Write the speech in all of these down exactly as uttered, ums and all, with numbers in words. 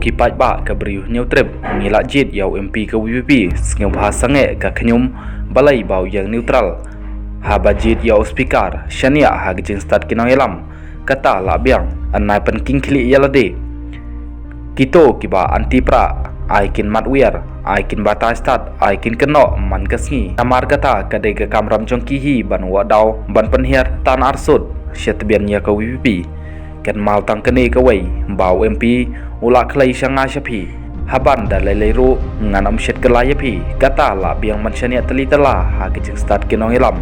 Ki paidbah ka Bri u Hynñiewtrep ngi la jied ïa u MP ka VPP, sngewbha sangeh ka khñium, balei ba u ïeng neutral haba jied ïa u Speaker shaniah ha ka jingstad ki nongïalam. Kata la biang, yn nai pynkhih khlieh ïa lade. Kito kiba anti prah, ai kin matwiar, ai kin batai stad, ai kin kynnoh man ka sngi. Namar kata ka dei ka kamram jong ki hi ban wad daw ban pynhiar tan arsut sha tbian ïa ka VPP. Kynmaw tang kane kawei, ba u MP u la khlei sha nga sha phi. Haban da lei lei ruh ngan ym shet kylla ïa phi. Kata la biang ban shaniah tylli tylla ha ka jingstad ki nongïalam.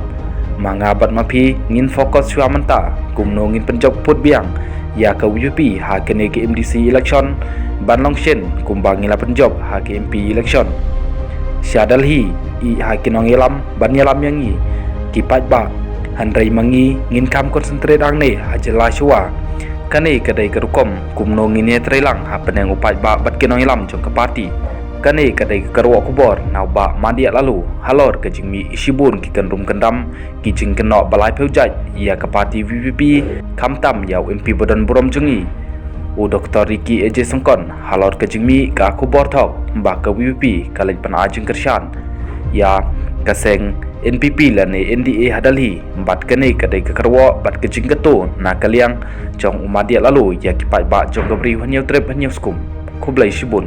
Ma nga bad ma phi ngin focus shuwa mynta kumno ngin pynjop put biang ïa ka VPP ha kane ka MDC election, ban long shen kumba ngi la pynjop ha ka MP election. Sha Delhi, ïa ha ki nongïalam ban ïalam ïa ngi ki paidbah. Hynrei ma ngi ngin kham concentrate hangne ha jylla shuwa. Kane ka dei ka rukom kumno ngin ïatreilang hapdeng u paidbah bad ki nongïalam jong ka party. Kane ka dei ka kyrwoh khubor na u Bah Madiah Laloo halor ka jingmih shibun ki kynrum kyndam, ki jingkynnoh ba laiphew jait ïa ka party VPP, khamtam ïa u MP ba don burom jong ngi, u Doktor Ricky A J Syngkon, halor ka jingmih ka khubor thok ba ka VPP ka leit pynai jingkyrshan ïa ka seng NPP lane NDA ha Delhi. Bad kane ka dei ka kyrwoh bad ka jingkyntu na ka liang jong u Madiah Laloo ïa ki paidbah jong ka Bri u Hynñiewtrep Hynñiewskum. Khublei shibun.